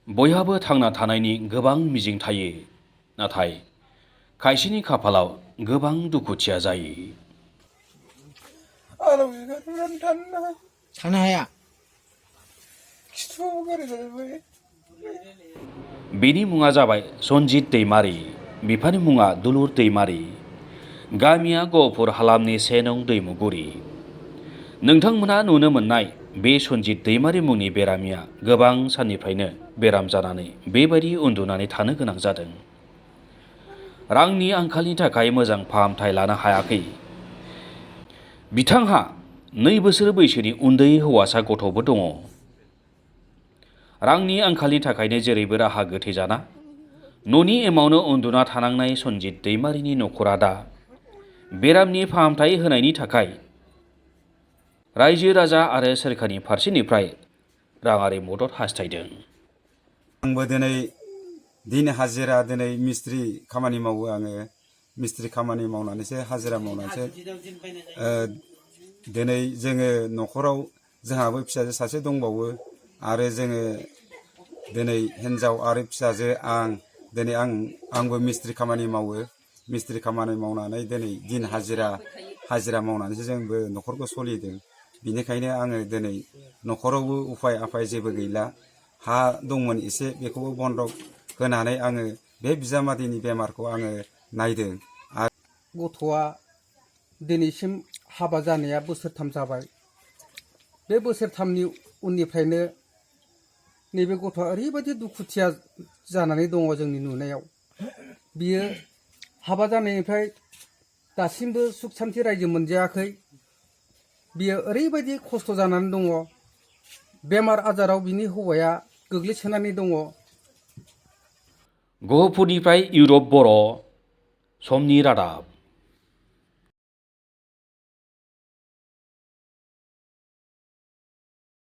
बयहाबो थांना थानायनि गोबां मिजिं थायो, नाथाय खायसेनि खाफालाव गोबां दुखुथिया जायो। थानो हाया। बेनि मुङा जाबाय सनजित दैमारि, बिफानि मुङा दुलुर दैमारि, गामिया गहपुर हालामनि 1 नं दैमुगुरि। नोंथांमोना नुनो मोननाय बे सनजित दैमारि मुंनि बेरामिया गोबां साननिफ्रायनो बेराम जानानै बेबायदि उन्दुनानै थानो गोनां जादों। रांनि आंखालनि थाखाय मोजां फाहामथाय लानो हायाखै। बिथांहा 2 बोसोर बैसोनि उन्दै हौवासा गथ'बो दङ। रांनि आंखालनि थाखायनो जेरैबो राहा गोथे जाना न'नि एमावनो उन्दुना थानांनाय सनजित दैमारिनि नखरा दा बेरामनि फाहामथाय होनायनि थाखाय रायजो राजा आरो सोरखारनि फारसेनिफ्राय राङारि मदद हास्थायदों। आंबो दिन हाजिरा मिस्ट्रि खामानि मावो। आङो मिस्ट्रि खामानि मावनानैसो हाजिरा मावनानैसो दिनै जोङो न'खराव जोंहाबो फिसाजो सासे दंबावो आरो जोङो दिनै हिन्जाव आरो फिसाजो आंबो मिस्ट्रि खामानि मावो। मिस्ट्रि खामानि मावनानै दिनै दिन हाजिरा मावनानैसो जोंबो न'खरखौ सलिदों। बिनिखायनो आङो दिनै न'खरावबो उफाय आफाय जेबो गैला। हा दंमोन एसे, बेखौबो बन्दक होनानै आङो बे बिजामादैनि बेमारखौ आङो नायदों। गथ'आ दिनैसिम हाबा जानाया बोसोरथाम जाबाय। बे बोसोरथामनि उननिफ्रायनो नैबे गथ'आ ओरैबायदि दुखुथिया जानानै दङ जोंनि नुनायाव। बियो हाबा जानायनिफ्राय दासिमबो सुख सान्थि रायजो मोनजायाखै। बियो ओरैबायदि खस्थ' जानानै दङ। बेमार आजाराव बिनि हौवाया गोग्लैसोनानै दङ। गहपुरनिफ्राय इउरप बर', समनि रादाब।